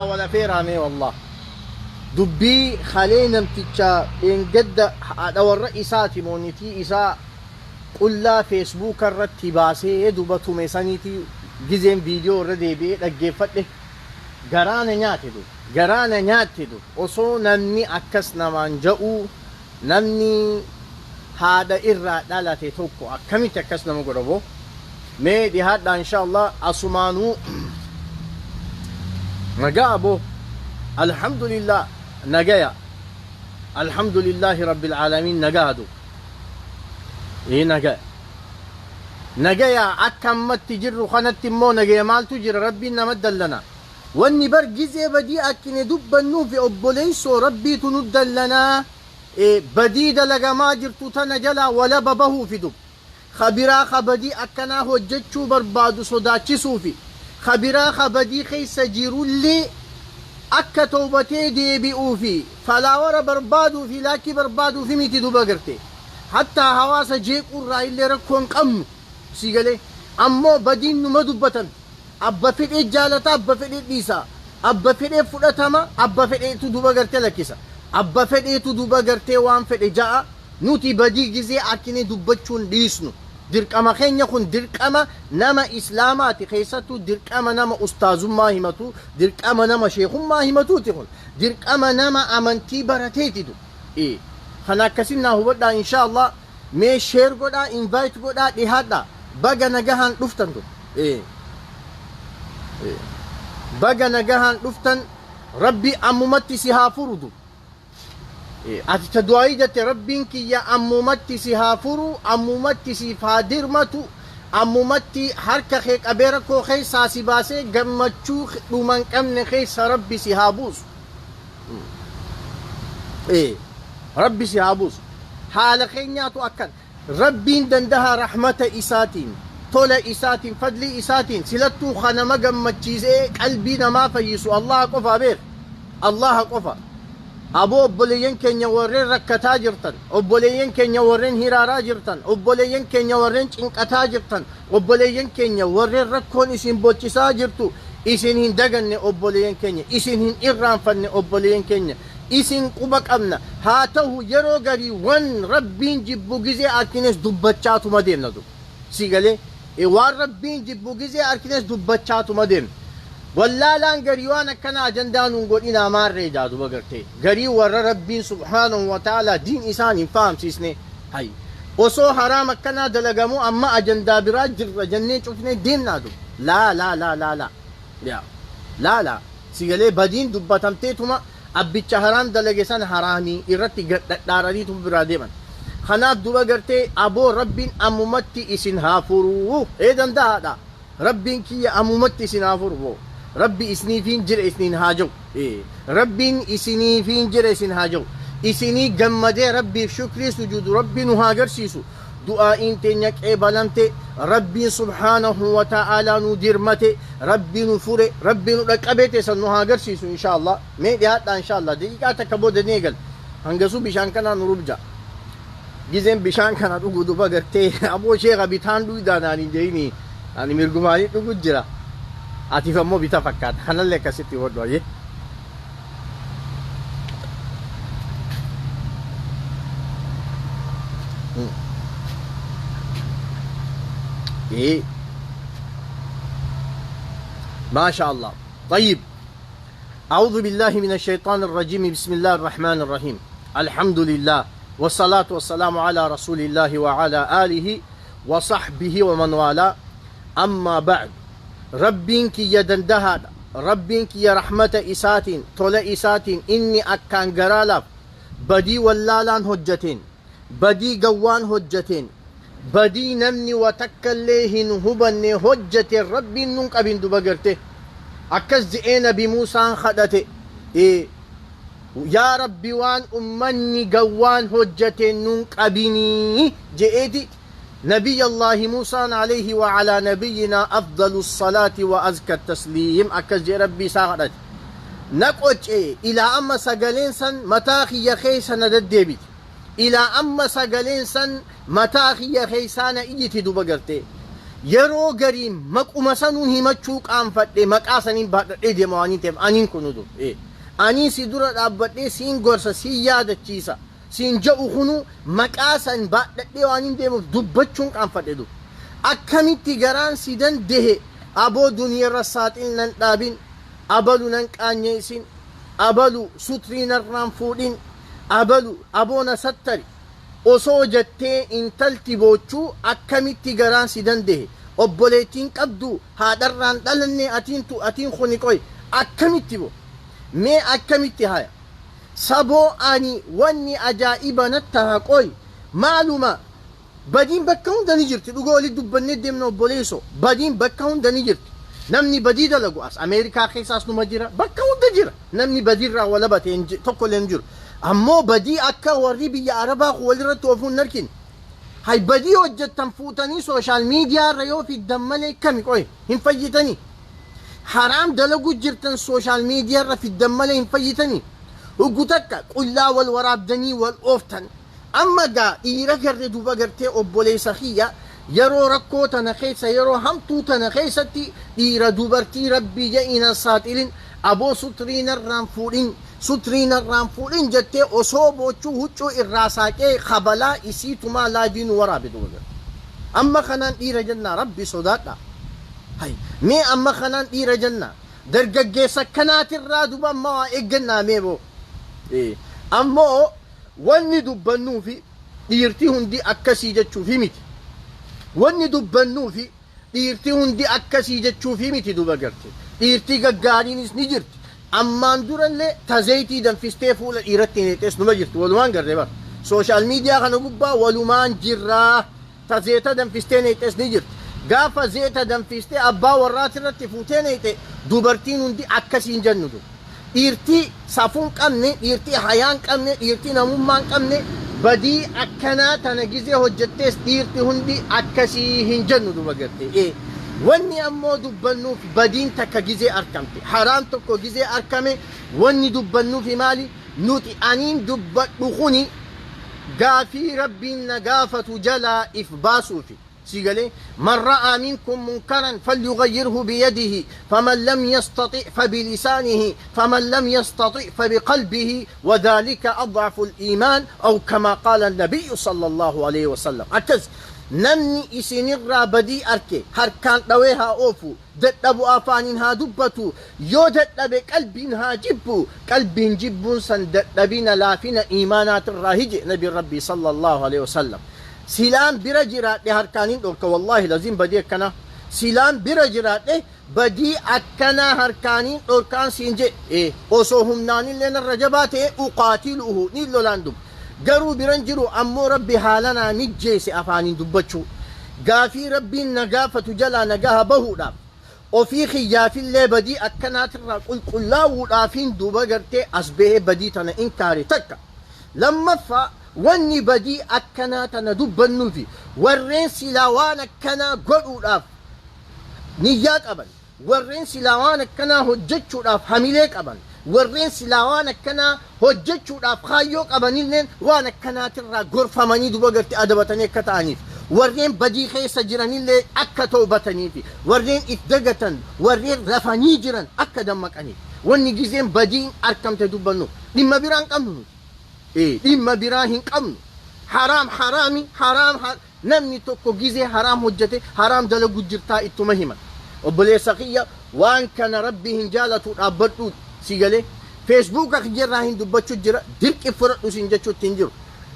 Wal afeeraa mee wallah. Dubbii kalee namticha dheengadda haadha warra isaati moo nitii isaa qullaa feesbuuka irratti baasee duba tume saniiti gizeen viidiyoo irra deebi'ee dhaggeeffadhe garaa na nyaate dub garaa na nyaatte dub osoo namni akkas namaan ja'uu namni haadha irraa dhalate tokko akkamitti akkas nama godha boo mee dhihaadhaa inshallah asumaanuu nagaa aboo alhamdulillah nagaya alhamdulillahi rabbil aalamiin nagaa du ee nagaya nagaya akka ammatti jirru kanatti immoo nagaya maaltu jira rabbiin nama dallana Wanni bar gizee badii akkine dubbannuufi obboleessoo rabbiitu nu dallanaa badii dalagamaa jirtu tana jalaa walaba bahuufi dub ka biraa ka badii akkanaa hojjachuu barbaadu sodaachisuufi ka biraa ka badii keessa jirullee akka towbatee deebi'uufi falaawara barbaaduufi laakii barbaaduufi miti duba garte hattaa hawaasa jeequurraa illee rakkoo hin qabnu sii galee ammoo badiin numa dubbatamti Abba fedhee jaalata abba fedhee dhiisa. Abba fedhee fudhatama abba fedheetu duba gartee lakkisa. Abba fedheetu duba gartee waan fedhe ja'a nuti badii gizee arkine dubbachuun dhiisnu. Dirqama keenya kun dirqama nama islaamaati keessattuu dirqama nama ustaazummaa himatu dirqama nama sheekummaa himatuuti kun dirqama nama amantii barateeti du. Kana akkasin naa hubadhaa inshaa Allah. Mee share godhaa invite godhaa dhihaadhaa baga nagahaan dhuftan du ee baga nagahaan dhuftan rabbi ammumatti si haa furu du ee ati ta du'aayii jette rabbiin kiyya ammumatti si haa furu ammumatti siif haa dirmatu ammumatti harka kee qabee rakkoo keessaa si baasee gammachuu dhuma hin qabne keessa rabbi si haa buusu Ee rabbi si haa buusu. Haala keenyaatu akkan. Rabbiin dandaha rahmata isaatiin, tola isaatiin, fadlii isaatiin silattuu ka nama gammachiisee qalbii namaa fayyisu Allaha qofaa beek. Allaha qofa. Aboo obboleeyyan keenya warreen rakkataa jirtan, obboleeyyan keenya warreen hiraaraa jirtan, obboleeyyan keenya warreen cinqataa jirtan, Obboleeyyan keenya warreen rakkoon isin bochisaa jirtu isin hin daganne obboleeyyan keenya isin hin irraanfanne obboleeyyan keenya isin quba qabna haa tahu yeroo garii wan rabbiin jibbu gizee arkines dubbachaatuma deemna du si galee waan rabbiin jibbu gizee arkines dubbachaatuma deemna wallaalaan garii waan akkana ajandaa nun godhinaa maarree jaa duba gartee garii warra rabbiin subhaanahu wa ta'ala diin isaan hin fahamsiisne Hay. Osoo haraam akkanaa dalagamuu amma ajandaa biraa jirra jennee cufnee deemnaa du. Laa laa laa laa laa. Yaa. Laa laa. Si galee badiin dubbatamteetuma abbicha haraam dalage sana haraamii irratti gad dhadhaaraniituma biraa deeman. Kanaaf duba gartee aboo rabbiin ammumatti isin haa furuu. Ee danda'aadha. Rabbiin kiyya ammumatti isin haa furu boo. Rabbi isniifiin jira isniin haa ja'u. Ee. Rabbiin isiniifiin jira isin haa ja'u. Isinii gammadee Rabbiif shukrii sujuudu Rabbi nu haa garsiisu. Du'aa'iin teenya qeebalamte Rabbiin subhaanahu wa ta'aalaa nu dirmate Rabbi nu fure Rabbi nu dhaqqabee teessan nu haa garsiisu inshaa Allah. Mee dhiyaadhaa inshaa Allah. Daqiiqaa takka booda ni eegala. Hangasuu bishaan kanaa nu rubja. Gizeen bishaan kana dhugu duba gartee aboo sheekha bitaan dhuydaa naan hin je'ini ani mirgumaanii dhugu jira atiif ammoo bita fakkaata kanallee akkasitti hubadhu ayyee. Ee. Maasha Allah. طيب أعوذ بالله من الشيطان الرجيم بسم الله الرحمن الرحيم الحمد لله والصلاة والسلام على رسول الله وعلى آله وصحبه ومن والاه أما بعد ربين كي يدندها ربين كي رحمة إساتين تولى إساتين إني أكان قرالاف بدي ولالان هجتين badii gawwaan hojjateen, badii namni wa takkallee hin hubanne hojjateen Rabbiin nun qabin duba garte. Akkas je'ee nabi Muusaan khadhate. Ee, yaa Rabbi waan ummanni gawwaan hojjateen nun qabinii je'eeti Nabiy Allaahi Muusaan alayhi wa alaa nabiyyinaa afdalu salaati wa azka tasliim akkas je'ee Rabbii isaa khadhate. Na qoce ilaa amma sagaleen san mataa kiyya keessa na deddeebiti. Ilaa amma sagaleen san mataa kiyya keessaa na iyyiti duba gartee. Yeroo garii maquma sanuun himachuu qaanfadhe, maqaa saniin baadhadhee deema waan hin ta'eef aniin kunu dur. Aniin si dura dhaabbadhee siin gorsa, siin yaadachiisa, siin ja'u kunu maqaa san baadhadhee waan hin deemuuf dubbachuun qaanfadhe dur. Akkamitti garaan si dandehe? Aboo, duniyarra saaxil nan dhaabin, abalu nan qaanyeessin, abalu sutrii narraan fuudhin, abalu aboo na sattari osoo jettee intalti boochuu akkamitti garaan si dandehe? Obboleettiin qabdu, haadharraan dhalanne atiin tu atiin kuni qoy akkamitti bo mee akkamitti haya saboo? Ani wanni ajaa'iba nattaha qoy maaluma? Badiin bakka hunda ni jirti. Dhuga wali dubbannee deemna, obboleesso. Badiin bakka hunda ni jirti. Namni badii dalagu as Ameerikaa keessaas numa jira, bakka hunda jira. Namni badiirraa walabate tokko illee hin jiru. Ammoo badii akka warri biyya Arabaa kun walirratti oofuu hin argine. Hay, badii hojjettan fuutanii social media irra yoo fiddan malee kami qoy hin fayyitanii? Haraam dalagu jirtan social media irra fiddan malee hin fayyitanii? Huggu takka qullaa wal waraabdanii wal ooftan. Amma gaa dhiira garre duba gartee, obboleessa kiyya, yeroo rakkoo tana keessa, yeroo hamtuu tana keessatti dhiira dubartii rabbii ja'iinan saaxilin, aboo sutrii narraan fuudhin, sutrii narraan fuudhin jettee osoo boochuu huccuu irraa saaqee kabalaa isii tumaa live nu waraabe duba garte. Amma kanaan dhiira jennaa? Rabbi sodaadha. Hay, mee amma kanaan dhiira jennaa? Dargaggeessa akkanaatirraa duba amma waa eeggannaa mee boo? Ammoo wanni dubbannuufi dhiirti hundi akkasii jechuufi miti. Wanni dubbannuufi dhiirti hundi akkasii jechuufi miti duba garte. Dhiirti gaggaariinis ni jirti. Ammaan durallee ta zayitii danfistee fuula dhiiratti neexees numa jirti. Walumaan garree bara. Social media kana gubbaa walumaan jirraa. Ta zeeta danfistee neexees ni jirti. Gaafa zeeta danfistee abbaa warraatirratti fuutee neexe dubartiin hundi akkasiin jennu dur. Dhiirtii safuu hin qabne, dhiirtii hayaa hin qabne, dhiirtii namummaa hin qabne badii akkanaa tana gizee hojjettees dhiirti hundi akkasii hin jennu duba gartee. Wanni ammoo dubbannuuf badiin takka gizee arkamte, haraam tokko gizee arkame wanni dubbannuufi maali? Nuti aniin dubbadhu kuni gaafii Rabbiin na gaafatu jalaa if baasuufi. Si galee? من رأى منكم منكرا فليغيره بيده، فمن لم يستطع فبلسانه، فمن لم يستطع فبقلبه، وذلك أضعف الإيمان أو كما قال النبي صلى الله عليه وسلم. Akkas namni isinirraa badii arke harkaan dhawee haa oofu, dadhabu afaaniin haa dubbatu, yoo dadhabe qalbiin haa jibbu, qalbiin jibbuun san dadhabina laafina iimaanaatirraa hije nabi rabbii صلى الله عليه وسلم. Silaan bira jiraadhe harkaaniin dhorka. والله العظيم, badii akkana silaan bira jiraadhe badii akkanaa harkaaniin dhorkaan siin jedhe. Osoo humnaanillee narra jabaa ta'e أقاتله ni lolaan dub garuu biran jiru. Ammoo rabbi haalanaa mijjeesse afaaniin dubbachuu gaafii rabbiin na gaafatu jalaa nagaha bahuudhaaf, ofii kiyyaafillee badii akkanaatirraa qulqullaa'uudhaafiin duuba gartee as bahee badii tana inkaare. Takka lammaffaa, wanni badii akkanaa tana dubbannuufi warreen silaa waan akkanaa godhuudhaaf niyyaa qaban, warreen silaa waan akkanaa hojjechuudhaaf hamilee qaban, warreen silaa waan akkanaa hojjechuudhaaf kaayyoo qabanilleen waan akkanaatirraa gorfamanii duba gartee adabatanii akka ta'aniif, warreen badii keessa jiranillee akka toobataniif, warreen if dagatan, warreen rafanii jiran akka dammaqaniif wanni gizeen badiin arkamte dubbannu. Dhimma biraa hin qabnu nuti. Dhimma biraa hin qabnu. Haraam haraami, haraam. Namni tokko gizee haraam hojjete haraam dalagu jirtaa ittuma himan. Obboleessa kiyya, waan kana rabbi hin jaalatu, dhaabbadhu. Si galee? Feesbuuka kiyyarraa hin dubbachuu jira, dirqi fudhadhu siin jechuutti hin jiru.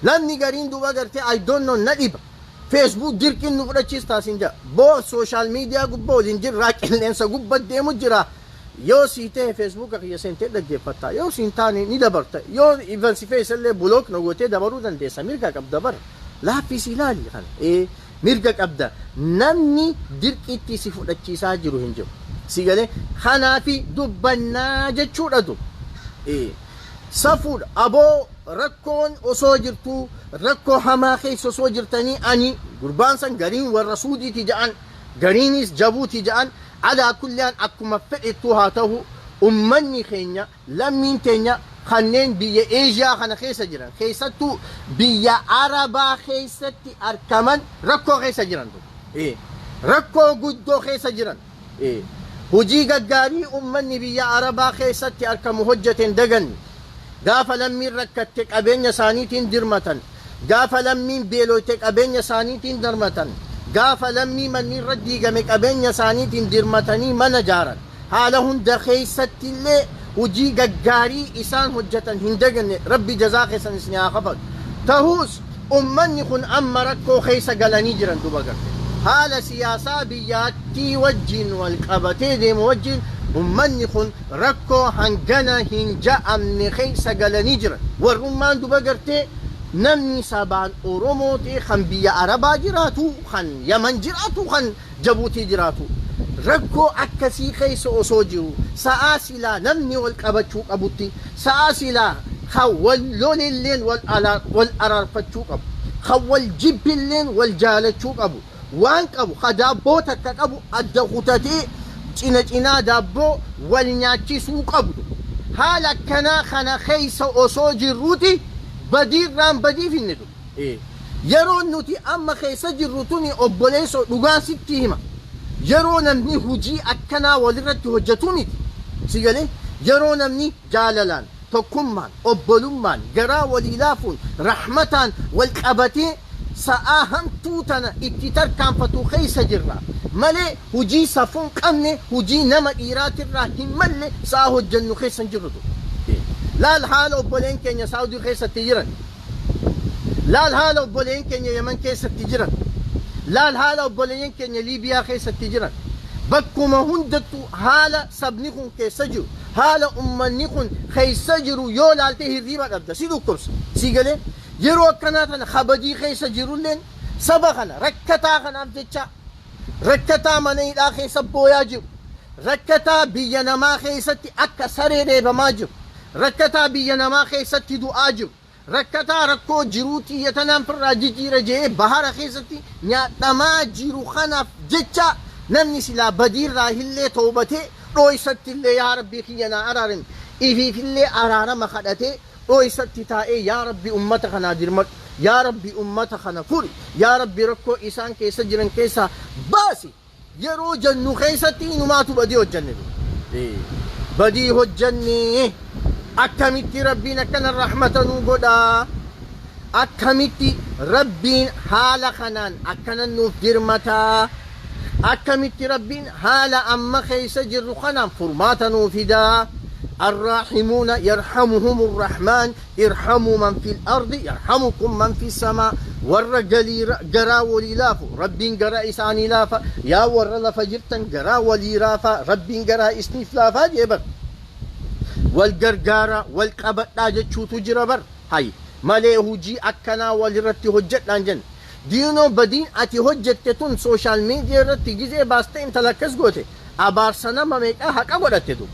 Namni gariin duuba gartee, I don't know, na dhiba. Facebook dirqiin nu fudhachiistaa siin jedha. Boo, social media gubbaa waliin jirraa, qilleensa gubba deemu jira. Yoo sii ta'e Feesbuuka kiyya seentee dhaggeeffatta, yoo siin taane ni dabarta, yoo even si feesa illee block na gootee dabaruu dandeessa. Mirga qabda bara, laaffisii ilaali kana. Mirga qabda, namni dirqiitti si fudhachiisaa jiru hin jiru. Si galee? Kanaafi dubbannaa jechuudha du. Safuudha aboo. Rakkoon osoo jirtuu, rakkoo hamaa keessa osoo jirtanii, ani gurbaan san gariin warra Suudiiti ja'an, gariinis Jabuuti ja'an. على كل, akkuma fedhettuu haa ta'u, ummanni keenya, lammiin teenya kanneen biyya Eeshiyaa kana keessa jiran, keessattuu biyya Arabaa keessatti argaman, rakkoo keessa jiran. Rakkoo guddoo keessa jiran. Hojii gaggaarii ummanni biyya Arabaa keessatti argamu hojjete hin daganne. Gaafa lammiin rakkatte qabeenya isaaniitiin dirmatan. Gaafa lammiin beeloyte qabeenya isaaniitiin dirmatan. Gaafa lammii manni irra diigame qabeenya isaaniitiin dirmatanii mana jaaran. Haala hunda keessatti illee hojii gaggaarii isaan hojjetan hin daganne. Rabbi jazaa keessan isin haa kafalu. Ta'us ummanni kun amma rakkoo keessa galanii jiran duba garte. Haala siyaasaa biyyaattii wajjin wal qabatee deemu wajjin ummanni kun rakkoo hangana hin ja'amne keessa galanii jiran. Warrummaan duba gartee namni sabaan Oromoo ta'e kan biyya Arabaa jiraatu, kan Yaman jiraatu, kan Jabuutii jiraatu. Rakkoo akkasii keessa osoo jiru sa'aa silaa namni wal qabachuu qabutti, sa'aa silaa kan wal lolilleen wal araarfachuu qabu, kan wal jibbilleen wal jaalachuu qabu, waan qabu ka daabboo takka qabu adda kutatee cina cinaa daabboo wal nyaachisuu qabdu. Haala akkanaa kana keessa osoo jirruuti badiirraan badii finne du. Yeroo nuti amma keessa jirru tuni, obboleessoo, dhugaan sitti hima. Yeroo namni hojii akkanaa walirratti hojjetu miti. Si galee, yeroo namni jaalalaan, tokkummaan, obbolummaan, garaa walii laafuun, rahmataan wal qabatee sa'aa hamtuu tana itti tarkaanfatu keessa jirra. Malee hojii safuu hin qabne, hojii nama dhiiraatirraa hin malle sa'aa hojjennu keessa hin jirru. Laal haala obboleen keenya Saawudii keessatti jiran. Laal haala obboleen keenya Yaman keessatti jiran. Laal haala obboleen keenya Liibiyaa keessatti jiran. Bakkuma hundattuu haala sabni kun keessa jiru, haala ummanni kun keessa jiru yoo laalte hirriiba dhabda, si dhukkubsa. Si galee, yeroo akkanaa tana kabajii keessa jirulleen saba kana rakkataa kanaaf jecha, rakkataa mana hidhaa keessa booyaa jiru, rakkataa biyya namaa keessatti akka saree reebamaa jiru, rakkataa biyya namaa keessatti du'aa jiru, rakkataa rakkoo jiruu xiyya tanaan firraa jijjiira jedhee bahara keessatti nyaadhamaa jiru kanaaf jecha namni silaa badiirraa illee toobatee dhooysatti illee yaa Rabbii kiyya naa araarami, ifiif illee araarama kadhatee dhooysatti taa'ee, yaa Rabbi ummata kanaa dirmadhu, yaa Rabbi ummata kana furi, yaa Rabbi rakkoo isaan keessa jiran keessaa baasi yeroo jennu keessatti inumaatu badii hojjanne. Badii hojjanne. Akkamitti Rabbiin akkana rahmata nuu godhaa? Akkamitti Rabbiin haala kanaan akkana nuuf dirmataa? Akkamitti Rabbiin haala amma keessa jirru kanaan furmaata nuu fidaa? الراحمون يرحمهم الرحمن، ارحموا من في الأرض يرحمكم من في السماء. Warra garaa walii laafu Rabbiin garaa isaanii laafa. Yaa warra lafa jirtan, garaa walii laafa, Rabbiin garaa isiniif laafaa jee bar. Wal gargaara, wal qabadhaa jechuutu jira bar. Hay malee hujii akkanaa walirratti hojjedhaan jenne. Diinoo, badiin ati hojjette tun social media irratti gizee baastee intala akkas goote abaarsa nama meeqaa haqa godhatte tu.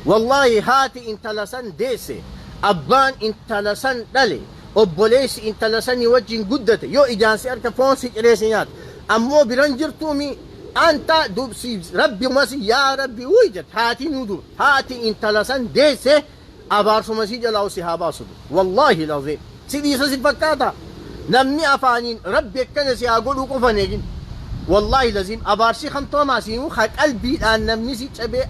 Wallaahi haati intala san deesse, abbaan intala san dhale, obboleessi intala sanii wajjin guddate yoo ijaan si harka foon si ciree si nyaata. Ammoo biran jirtuumi anta dubsi Rabbi masi yaa Rabbi wuy jette haati nu dur. Haati intala san deesse abaarsuma si jalaa si haa baasu. Wallaahi laziim si dhiisa si fakkaata. Namni afaaniin Rabbi akkana si haa godhuu qofan eegin. Wallaahi laziim abaarsi kan toomaa siinuu ha qalbiidhaan namni si cabee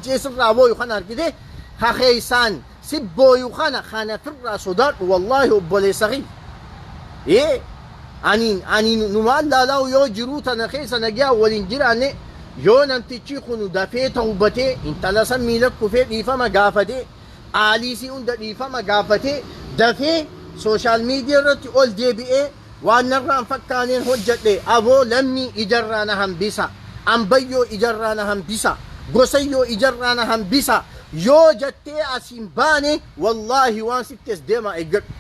jeesirraa booyu kana argite, ha keeysaan si booyu kana firraa sodaadhu. Wallaahi obboleessa kiyya. Ani numaan laalaa yoo jiruu tana keessa nagaa waliin jiraanne, yoo namtichi kun dafee tawbatee intala san miila kufee dhiifama gaafatee, aaliisii hunda dhiifama gaafatee, dafee social media irratti ol deebi'ee waan narraan fakkaaneen hojjedhe, aboo lammii ijarraa na hambisa, ambayyoo ijarraa na hambisa, gosayyoo ijarraa na hambisa yoo jettee asiin baane, wallaahi waan sitti as deemaa eeggadhu.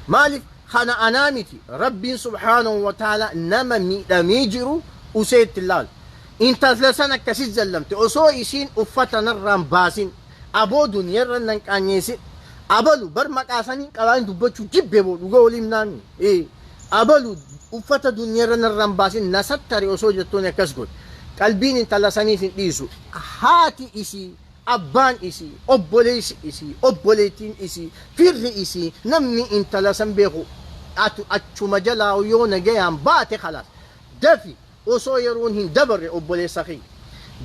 Maaliif kana anaa miti, Rabbiin subhaanahu wa ta'ala nama miidhamee jiru usee itti ilaalu. Intala san akkasis jallamte osoo isiin uffata narraan baasin, aboo duniyarra nan qaanyeessin, abalu bar maqaa saniin qabaan dubbachuu jibbe boo, dhuga waliin naanni abalu uffata duniyarra narraan baasin na sattare osoo jettuun akkas godhe. Qalbiin intala saniif hin dhiisu. Haati isii, abbaan isii, obboleessi isii, obboleettiin isii, firri isii, namni intala san beeku atu achuma jalaa yoo nagayaan baate khalaas. Dafi, osoo yeroon hin dabarre, obboleessa kiyya.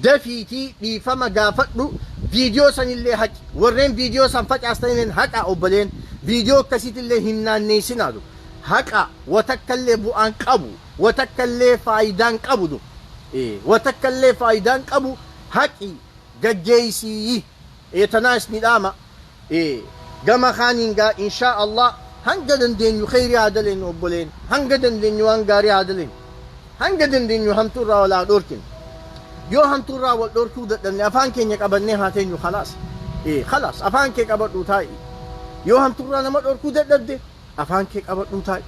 Dafiitii dhiifama gaafadhu, viidiyoo sanillee haqi. Warreen viidiyoo san facaastanillee haqa obboleen. Viidiyoo akkasiitillee hin naanneessinaa du. Haqa watakkallee bu'aan qabu, watakkallee faayidaan qabu du. Watakkallee faayidaan qabu, haqi gaggeessii. Tanaas ni dhaama. Gama kaaniin gaa, inshaa Allah, hanga dandeenyu kheyrii haa daleenyu obboleen. Hanga dandeenyu waan gaarii haa daleenyu. Hanga dandeenyu hamtuu irraa wal haa dhoorkinu. Yoo hamtuu irraa wal dhoorkuu dadhabne, afaan keenya qabannee haa teenyu, khalaas. Khalaas, afaan kee qabadhuu taa'i. Yoo hamtuu irraa nama dhoorkuu dadhabde, afaan kee qabadhuu taa'i.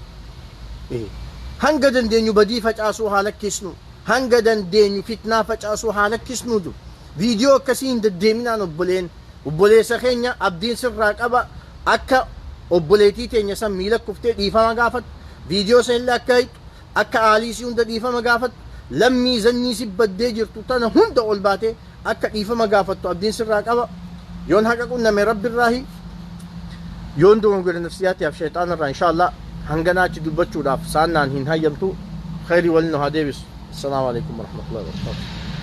Hanga dandeenyu badii facaasuu haa lakkisnu. Hanga dandeenyu fitnaa facaasuu haa lakkisnu. Viidiyoo akkasii hin deddeeminaan obboleen. Obboleessa keenya, abdiin sirraa qaba akka obboleetii teenya san miila kuftee dhiifama gaafattu. Viidiyoo sanillee akka hiixu, akka aaliisii hunda dhiifama gaafattu. Lammii zannii si baddee jirtu tana hunda ol baatee akka dhiifama gaafattu abdiin sirraa qaba. Yoon haqa qunname Rabbirraahi. Yoon dogongore nafsiyaatiif shayxaanarraa. Inshaallah, hanganaa achi dubbachuudhaaf saannaan hin hayyamtu. Khayrii waliin nu haa deebisu. Assalaamu alaikum warahmatullahi wabarakatuh.